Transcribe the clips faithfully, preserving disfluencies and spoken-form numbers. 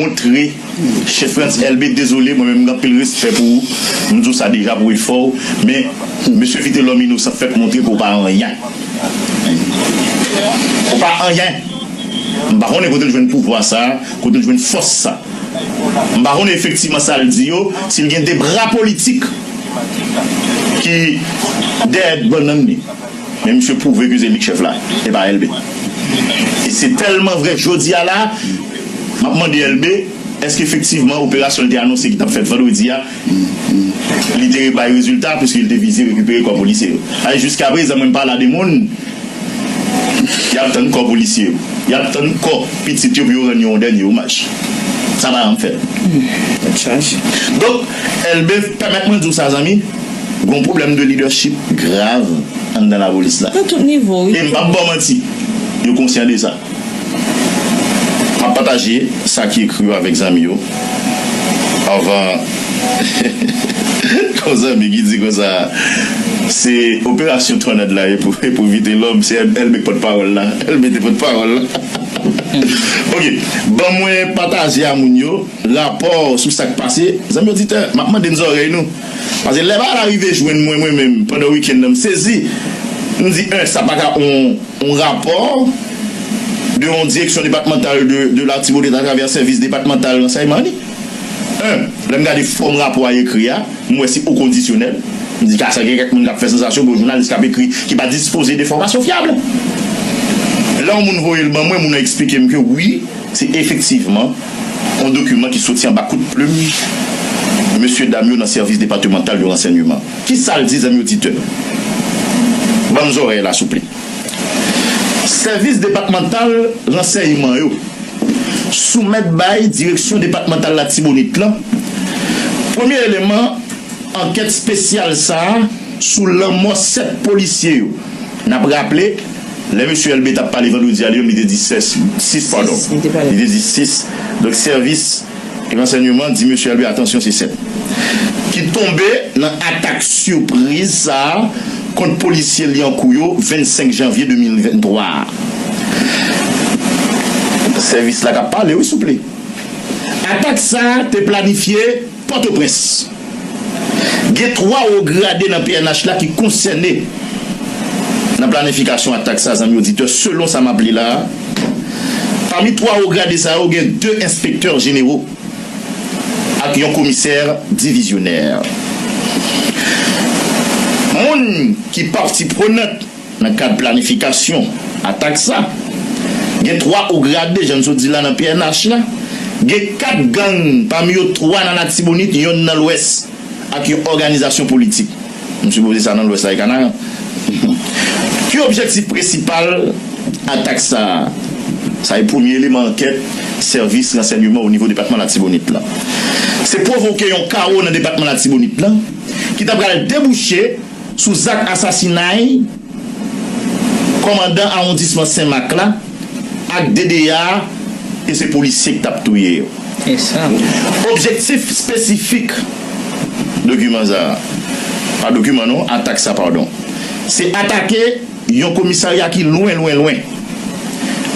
montre, chèf Frantz Elbé, dezole, mwen menm m gen anpil respè pou ou, m di w sa deja pou efò w, men mesye Vitelhomme Innocent fèk montre ke w pa anyen. Ou pa anyen. M pa konnen kote l jwenn pouvwa sa, kote l jwenn fòs sa. M pa konnen efektivman sa l di yo, si l gen de bra politik ki dèyè bannann li. Men misye pwouve ke se li k chèf la, e pa Elbé. E se tèlman vre, jodi a la, m ap mande Elbé, èske efektivman operasyon l te anonse ki t ap fèt vandredi a, li te bay rezilta, piske li te vize rekipere kò polisye yo. Ay, jiskaprezan, mwen m pa la de moun, y ap tann kò polisye yo. Y ap tann kò pitit yo pou yo rann yo yon dènye omaj. Sa pa janm fèt. Tèt chaje. Donk, Elbé, pèmèt mwen di w sa, zanmi, gen yon pwoblèm de lidèchip grav anndan lapolis la. Nan tout nivo, wi. E m p ap ba w manti, yo konsyan de sa. M ap pataje sa ki ekri yo avèk zanmi yo. Anvan, gon zanmi ki di konsa, se operasyon Tònad la e pou, e pou Vitelhomme, se Elbé k pòtpawòl la. Elbé te pòtpawòl la. Ok, ban mwen pataje a moun yo rapò sou sa k pase. Zanmi oditè, m ap mande n zòrèy nou. Paske lè bagay la rive jwenn mwen, mwen menm, pandan wikenn nan, m sezi. M di, en, sa pa ka yon, yon rapò de yon direksyon depatmantal de, de Latibonit atravè sèvis depatmantal ransèyman li. En, lè m gade fòm rapò a ekri a, m wè se o kondisyonèl. M di, ka sa gen kèk moun k ap fè sansasyon pou jounalis k ap ekri, ki pa dispoze de enfòmasyon fyab. Lè yon moun voye l ban mwen, moun nan eksplike m ke wi, se efektivman yon dokiman ki soti anba kout plim mesye dam yo nan sèvis depatmantal de ransèyman. Kisa l di, zanmi oditè? Ban m zòrèy la, souple. Sèvis depatmantal ransèyman yo soumèt bay direksyon depatmantal Latibonit lan premye eleman ankèt espesyal sa a sou lanmò sèt polisye yo. N ap raple, lè mesye Elbé t ap pale vandredi a, li menm li te di sèt, sis, padon. Sis, li te pale. Li te di sis. Donk, sèvis ransèyman di mesye Elbé, atansyon, se sèt. Ki tonbe nan atak sipriz sa a kont polisye Lyankou yo vennsenk janvye de mil venntwa a. Sèvis la k ap pale, wi, souple. Atak sa a te planifye Pòtoprens. Gen twa wo grade nan P N H la ki konsène nan planifikasyon atak sa, zanmi oditè, selon sa m ap li la a. Pami twa wo grade sa yo, gen de enspektè jenero ak yon komisè divizyonè. Moun ki pati prenant nan kad planifikasyon atak sa, gen twa wo grade, jan n sot di la, nan P N H la, gen kat gang, pami yo twa nan Latibonit, yonn nan Lwès, ak yon òganizasyon politik. M sipoze sa nan Lwès la e Kanaran. Ki objektif prensipal atak sa a? Sa e premye eleman ankèt sèvis ransèyman o nivo depatman Latibonit lan. Se pwovoke yon kawo nan depatman Latibonit lan, ki ta pral debouche sou zak asasinay kòmandan awondisman Senmak la ak D D A, e se polisye ki t ap touye yo. E sa. Objektif espesifik dokiman sa a, pa dokiman non, atak sa, padon, se atake yon komisarya ki lwen, lwen, lwen,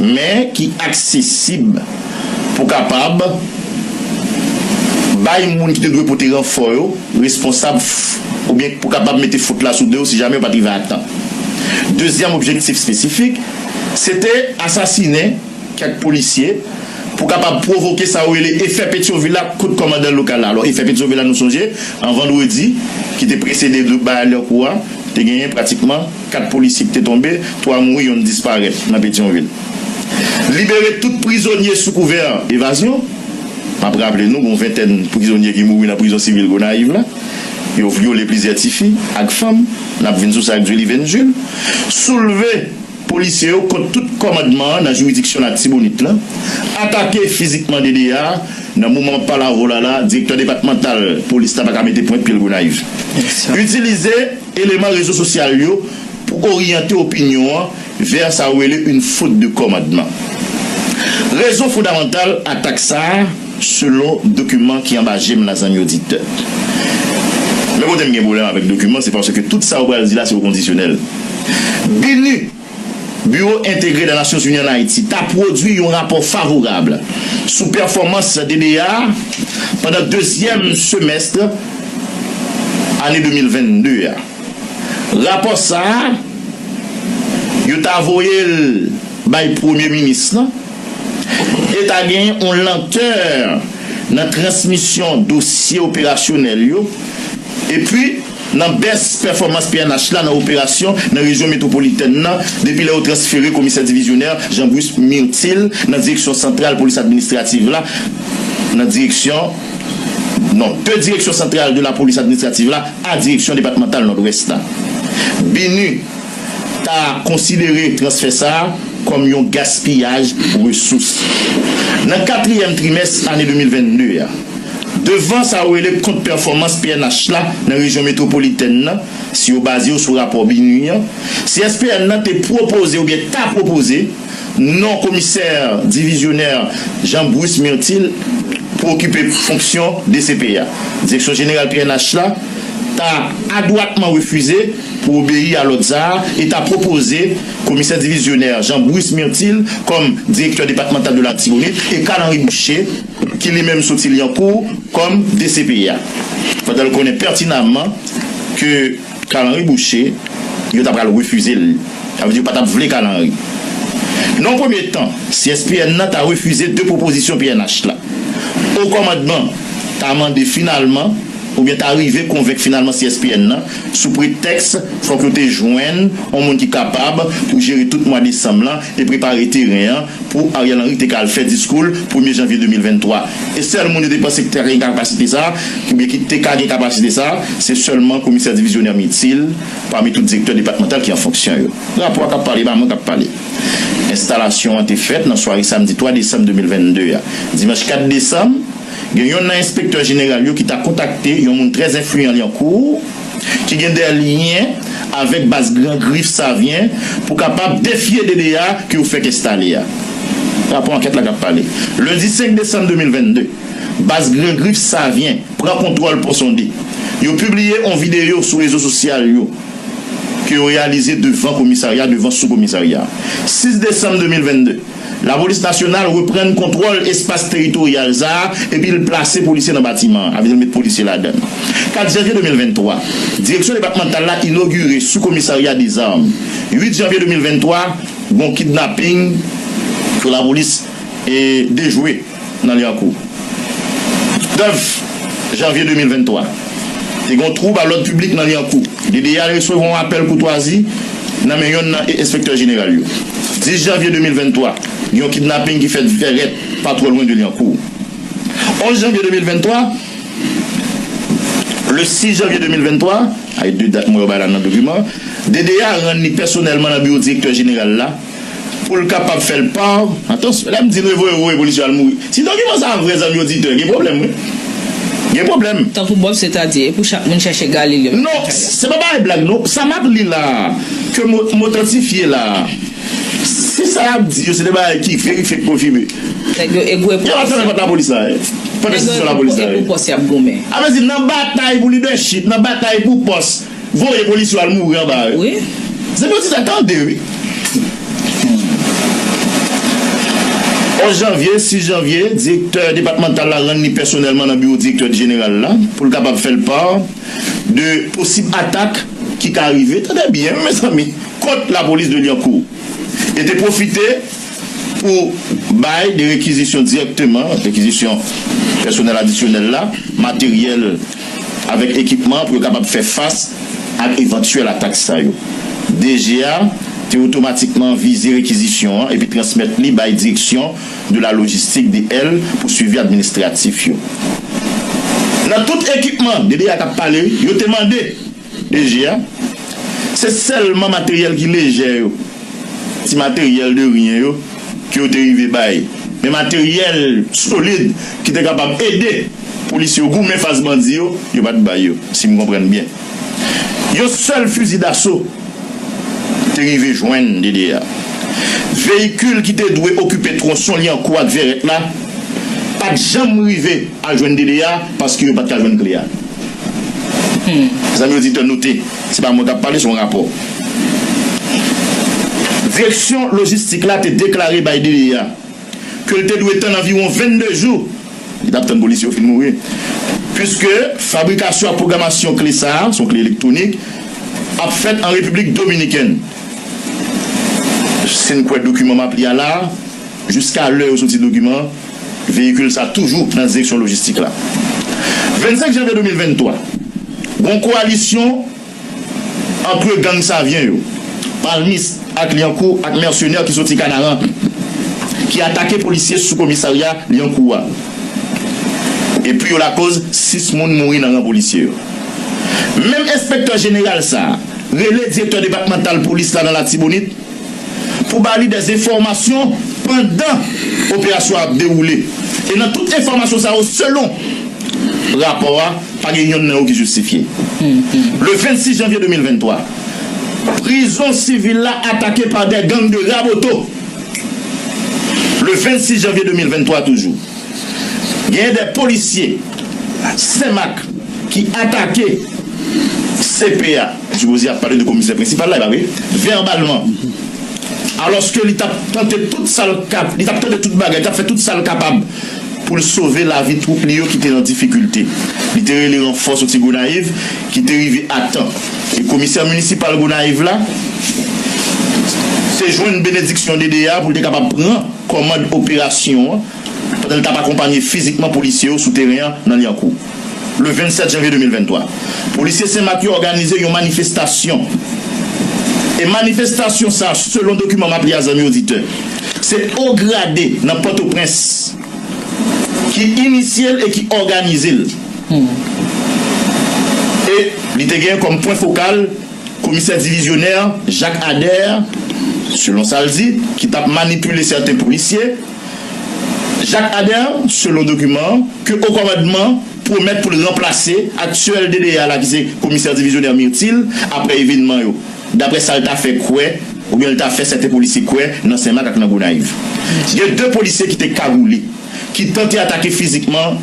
men ki aksesib pou kapab bay moun ki te dwe pote ranfò yo responsab f-, oubyen pou kapab mete fot la sou do yo si jamè yo pa t rive a tan. Dezyèm objektif espesifik, se te asasinen kèk polisye pou kapab pwovoke sa yo rele efè Petyonvil la kont kòmandan lokal la. Alò, efè Petyonvil la, nou sonje, an vandredi ki te presede de bagay Lyankou a, te genyen pratikman kat polisye ki te tonbe, twa mouri, yonn disparèt nan Petyonvil. Libere tout prizonye sou kouvè evazyon. M ap raple nou, gon ventèn prizonye ki mouri nan prizon sivil Gonayiv la. Yo vyole plizyè tifi ak fanm. N ap vin sou sa ak Dieulivens Jules. Soulve polisye yo kont tout kòmandman an nan jiridiksyon Latibonit lan. Atake fizikman D D A. Nan moman m ap pale avè w la la, direktè depatmantal polis la pa ka mete pwent pye l Gonayiv. Itilize eleman rezo sosyal yo pou oryante opinyon an vè sa yo rele une faute de commandement. Rezon fondamantal atak sa a, selon dokiman ki anba je m la, zanmi oditè. Men kote m gen pwoblèm avèk dokiman, se paske tout sa yo pral di la, se o kondisyonèl. BINUH Biwo Entegre de Nasyonzini ann Ayiti ta pwodui yon rapò favorab sou pèfòmans D D A a pandan dezyèm semèst ane de mil vennde a. Rapò sa a, yo ta voye l bay Premye Minis lan, e ta gen yon lantè nan transmisyon dosye operasyonèl yo, epi nan bès pèfòmans P N H la nan operasyon nan rejyon metwopolitèn nan, depi lè yo transfere komisè divizyonè Jean Bruce Myrtil nan direksyon santral polis administrativ la, nan direksyon, non, de direksyon santral de la polis administrativ la a direksyon depatmantal Nòdwès la. BINUH ta konsidere transfè sa a kòm yon gaspiyaj resous. Nan katriyèm trimès ane de mil vennde a, devan sa yo rele kont pèfòmans P N H la nan rejyon metwopolitèn nan, si yo baze yo sou rapò BINUH an, C S P N nan te pwopoze oubyen ta pwopoze non komisè divizyonè Jean Bruce Myrtil pou okipe fonksyon D C P a. Direksyon jeneral P N H la ta adwatman refize pou obeyi a lòd sa a e ta pwopoze komisè divizyonè Jean Bruce Myrtil kòm direktè depatmantal de Latibonit e Carl Henry Boucher, ki li menm soti Lyankou, kòm D C P a. Pandan l konnen pètinaman ke Carl Henry Boucher, yo ta pral refize l. Sa vle di yo pa t ap vle Carl Henry. Nan yon premye tan, C S P N nan ta refize de pwopozisyon P N H la. O kòmandman ta mande finalman, oubyen ta rive konvenk finalman C S P N nan, sou pretèks fòk yo te jwenn yon moun ki kapab pou jere tout mwa desanm lan e prepare teren an pou Ariel Henry te ka al fè diskou l premye janvye de mil venntwa. E sèl moun yo te panse ki te ka gen kapasite sa a, oubyen ki te ka gen kapasite sa a, se sèlman komisè divizyonè Myrtil, pami tout direktè depatmantal ki an fonksyon yo. Rapò a k ap pale, pa mwen k ap pale. Enstalasyon an te fèt nan sware samdi twa desanm de mil vennde a. Dimanch kat desanm, gen yonn nan enspektè jeneral yo ki ta kontakte yon moun trè enfliyan Lyankou, ki gen de lyen avèk baz Gran Grif Savyen pou kapab defye D D A ke yo fèk enstale a. Rapò ankèt la k ap pale. Lendi senk desanm de mil vennde, baz Gran Grif Savyen pran kontwòl Pon Sonde. Yo pibliye yon videyo sou rezo sosyal yo ke yo reyalize devan komisarya, devan sou komisarya. Sis desanm de mil vennde, Lapolis Nasyonal reprann kontwòl espas teritoryal sa a epi l plase polisye nan batiman an, avè l met polisye ladan l. Kat janvye de mil venntwa, direksyon depatmantal la inogire sou komisarya dezam. Uit janvye de mil venntwa, gon kidnaping ke lapolis e dejwe nan Lyankou. Nèf janvye de mil venntwa, te gen yon twoub a lòd piblik nan Lyankou. D D A resevwa yon apèl koutwazi nan men yonn nan enspektè jeneral yo. Dis janvye de mil venntwa, gen yon kidnaping ki fèt Vèrèt, pa twò lwen de Lyankou. Onz janvye de mil venntwa, le sis janvye de mil venntwa, ay de dat mwen yo bay la nan dokiman, D D A rann li pèsonèlman nan biwo direktè jeneral la, pou l kapab fè l pa, atansyon, lè m di nou voye voye polisye al mouri. Si dokiman sa a vrè, zanmi oditè, gen pwoblèm, wi. Gen pwoblèm. Tankou Bòb, sètadi, e pou chak moun chèche Galil yo. Non, se pa bagay blag, non. Sa m ap li la a, ke m otantifye la a, si sa y ap di yo, se de bagay ki verifye, ki konfime. Nèg yo e gwo e pou pòs. Yo ap fè nenpòt lapolis la, wi. Fè desizyon lapolis la, wi. Nèg yo e gwo e pou pòs y ap goumen. A vle di, nan batay pou lidèchip, nan batay pou pòs, voye polisye yo al mouri anba, wi. Wi. Se pou ti sa tande, wi. Onz janvye, sis janvye, direktè depatmantal la rann li pèsonèlman nan biwo direktè jeneral la pou l kapab fè l pa de posib atak ki ka rive, tande byen, wi, mezanmi, kont lapolis de Lyankou. E te pwofite pou bay de rekizisyon dirèkteman, rekizisyon pèsonèl adisyonèl la, materyèl avèk ekipman pou yo kapab fè fas ak evantyèl atak sa yo. D G A te otomatikman vize rekizisyon an epi transmèt li bay Direction de la Logistique, D L, pou swivi administratif yo. Nan tout ekipman, D D A k ap pale, yo te mande D G A, se sèlman materyèl ki lejè yo, ti materyèl de ryen yo, ke yo te rive bay. Men materyèl solid ki te kapab ede polisye yo goumen fas bandi yo, yo pa t bay yo, si m konprann byen. Yon sèl fizi daso te rive jwenn D D A. Veyikil ki te dwe okipe twonson Lyankou ak Vèrèt la pa t janm rive al jwenn D D A paske yo pa t ka jwenn kle a. Zanmi oditè, note, se pa mwen k ap pale, se yon rapò. Direksyon lojistik la te deklare bay D D A ke l te dwe tann anviwon vennde jou, li t ap tann polisye yo fin mouri, piske fabrikasyon ak pwogramasyon kle sa a, se yon kle elektwonik, ap fèt an Repiblik Dominikèn. Si n kwè dokiman m ap li a la a, jiska lè yo soti dokiman an, veyikil sa a toujou nan direksyon lojistik la. Vennsenk janvye de mil venntwa, gen yon kowalisyon ant gang Savyen yo, Palmis ak Lyankou ak mèsenè ki soti Kanaran, ki atake polisye sou komisarya Lyankou a. Epi yo lakoz sis moun mouri nan ran polisye yo. Menm enspektè jeneral sa a rele direktè depatmantal polis la nan Latibonit pou ba li dèzenfòmasyon pandan operasyon ap dewoule. E nan tout enfòmasyon sa yo, selon rapò a, pa gen yonn nan yo ki jistifye. Le vennsis janvye de mil venntwa, prizon sivil la atake pa de gang de Raboto. Le vennsis janvye de mil venntwa toujou, genyen de polisye Senmak ki atake C P A, m sipoze ap pale de komisè prensipal la, e pa vre, vèbalman. Alòske li t ap tante tout sa l kap, li t ap tante tout bagay, li t ap fè tout sa l kapab pou l sove lavi twoup li yo ki te nan difikilte. Li te rele ranfò soti Gonayiv ki te rive a tan. E komisè minisipal Gonayiv la te jwenn benediksyon D D A pou l te kapab pran kòmand operasyon an pandan l t ap akonpanye fizikman polisye yo sou teren an nan Lyankou. Le vennsenk janvye de mil venntwa, polisye Senmak yo òganize yon manifestasyon. E manifestasyon sa a, selon dokiman m ap li a, zanmi oditè, se wo grade nan Pòtoprens ki inisye l e ki òganize l. E li te gen kòm pwen fokal komisè divizyonè Jacques Ader, selon sa l di, ki t ap manipile sèten polisye. Jacques Ader, selon dokiman an, ke wo kòmandman pwomèt pou l ranplase aktyèl D D A la, ki se komisè divizyonè Myrtil, apre evènman yo, daprè sa l ta fè kwè, oubyen l ta fè sèten polisye kwè nan Senmak ak nan Gonayiv. Gen de polisye ki te kagoule, ki tante atake fizikman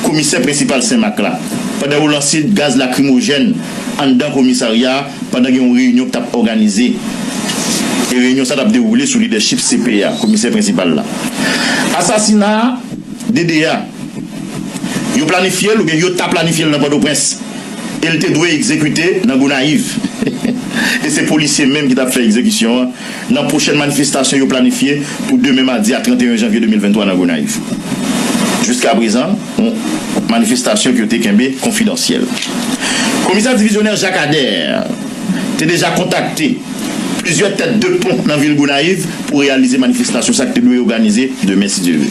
komisè prensipal Senmak la, pandan yo lanse gaz lakrimojèn anndan komisarya a, pandan gen yon reyinyon ki t ap òganize. E reyinyon sa t ap dewoule sou lidèchip C P A, komisè prensipal la. Asasina a, D D A, yo planifye l, oubyen yo ta planifye l nan Pòtoprens. E l te dwe egzekite nan Gonayiv. E se polisye menm ki t ap fè egzekisyon an nan pwochèn manifestasyon yo planifye pou demen madi a trannteyen janvye de mil venntwa nan Gonayiv. Jiskaprezan, yon manifestasyon ke yo te kenbe konfidansyèl. Komisè divizyonè Jacques Ader te deja kontakte plizyè tèt de pon nan vil Gonayiv pou reyalize manifestasyon sa ki te dwe òganize demen, si Dye vle.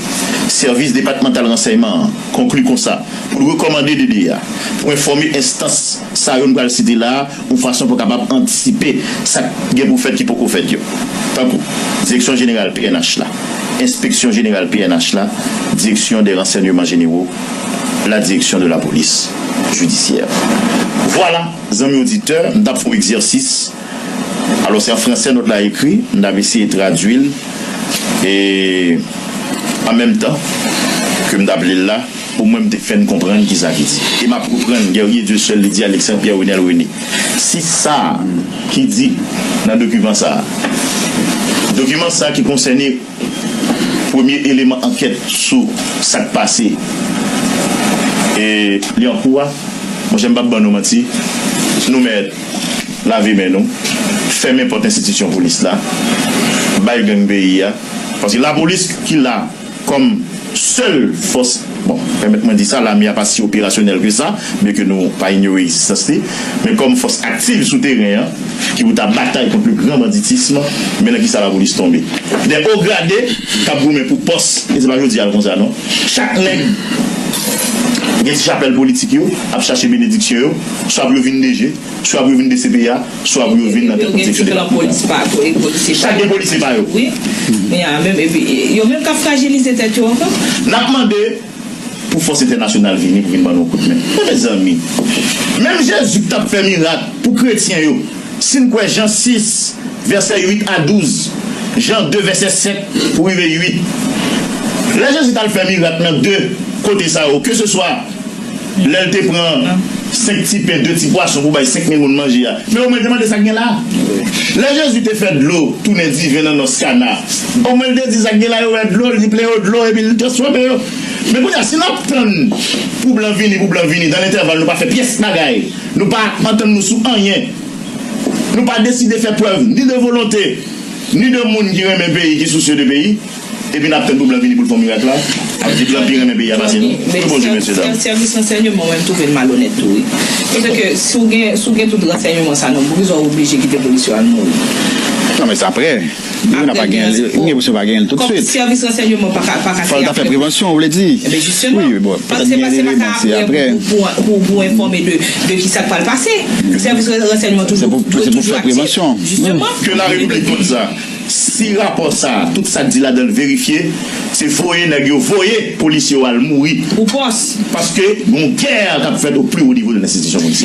Sèvis depatmantal ransèyman an konkli konsa pou l rekòmande D D A pou enfòme enstans sa yo n pral site la a, yon fason pou kapab antisipe sa k gen pou fèt ki poko fèt yo. Tankou Direksyon Jeneral P N H la, Enspeksyon Jeneral P N H la, Direction des Renseignements Généraux, la Direction de la Police Judiciaire. Vwala, zanmi oditè, m t ap fè yon egzèsis. Alò, se an fransè nòt la ekri, m t ap eseye tradui l, e an menm tan ke m t ap li l la, omwen m te fè n konprann kisa ki di. E m ap reprann Guerrier Dieuseul, li di Alexandre Pierre Renel René. Si sa ki di nan dokiman sa a, dokiman sa a ki konsène premye eleman ankèt sou sa k pase e Lyankou a, monchè, m p ap ban nou manti, nou mèt lave men nou, fèmen pòt enstitisyon polis la, bay gang peyi a, paske lapolis ki la kòm sèl fòs, bon, pèmèt mwen di sa, lame a pa si operasyonèl ke sa, byenke nou pa inyore egzistans li, men kòm fòs aktiv sou teren an, ki pou ta batay kont le grand banditisme, men nan kisa lapolis tonbe. Dè wo grade k ap goumen pou pòs, e se pa jodi a l konsa non. Chak nèg gen ti chapèl politik yo, ap chache benediksyon yo, swa pou yo vin D G, swa pou yo vin D C P A, swa pou yo vin nan tèt kont seksyon depatmantal. Chak gen polisye pa yo. Wi. Men a menm, epi, yo menm k ap frajilize tèt yo ankò. N ap mande pou fòs entènasyonal vini pou vin ban nou yon kout men. Men mezanmi, menm Jezi ki t ap fè mirak pou kretyen yo, si n kwè Jan sis, vèsè uit a douz, Jan de, vèsè sèt pou rive uit, lè Jezi t al fè mirak nan de kote sa yo, keseswa lè l te pran senk ti pen, de ti pwason pou bay senk mil moun manje a. Men omwen l te mande sa k gen la. Lè Jezi te fè dlo tounen diven nan nòs Kana, omwen l te di sa k gen la yo wè dlo, li di plen yo dlo epi l transfòme yo. Men kounye a, si n ap tann pou blan vini, pou blan vini, dan lentèval nou pa fè pyès bagay, nou pa antann nou sou anyen, nou pa deside fè prèv ni de volonte, ni de moun ki renmen peyi, ki sousye de peyi, epi n ap tann pou blan vini pou l fè yon mirak la, sa vle di blan pi renmen peyi a pase nou. Wi, bonjou, mesye dam. Sèvis ransèyman, mwen, m twouve l malonèt tou, wi. Paske si w gen, si w gen tout ransèyman sa, non, poukisa w oblije kite polis yo al mouri? Non, men sa apre. Li pa gen, li gen pou se pa gen tout suit. Sèvis ransèyman pa ka, pa ka fè apre. Fò l ta fè prevansyon, w vle di? Wi, bon, petèt gen eleman, se apre. Pou, pou, pou enfòme de, de ki sa k pral pase. Sèvis ransèyman toujou dwe toujou aktif. Jisteman. Ke la repiblik konn sa. Si rapò sa, tout sa k di ladan l verifye, se voye nèg yo voye polisye yo al mouri. Ou pòs. Paske gon gè k ap fèt o pli wo nivo de lenstitisyon polisyè.